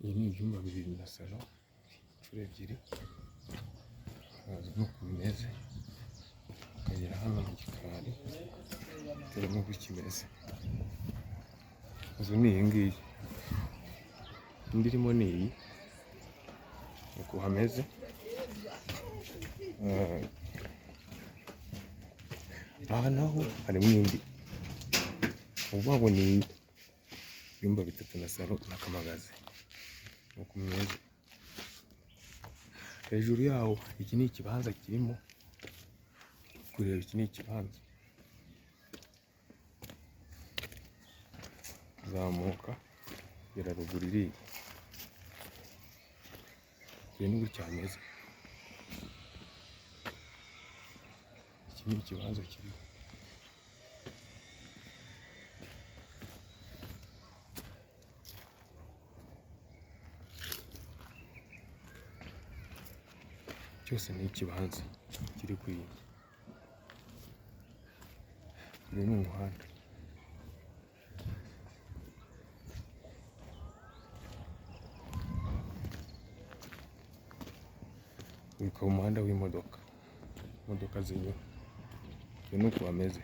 Iyi ni ibyumba bibiri na salo inshuro ebyiri, uraza nuko bimeze, ukagera hano mu gikari dore nuko kimeze. Inzu ni iyi ngiyi, indi irimo ni iyi, uku hameze. Aha naho harimo indi, ni ukuvuga ngo ni ibyumba bitatu na salo n'akamagazi, ni uku bimeze. Hejuru yaho iki ni ikibanza kirimo, kureba iki ni ikibanza, zamuka ugera ruguru iriya, dore ni gutya hameze. Iki ni ikibanza kiriho. Cyose ni ikibanza kiri kuri iyi nzu. Uyu ni umuhanda. Uyu ukaba umuhanda w'imodoka, imodoka zinyura. Uyu ni uku hameze.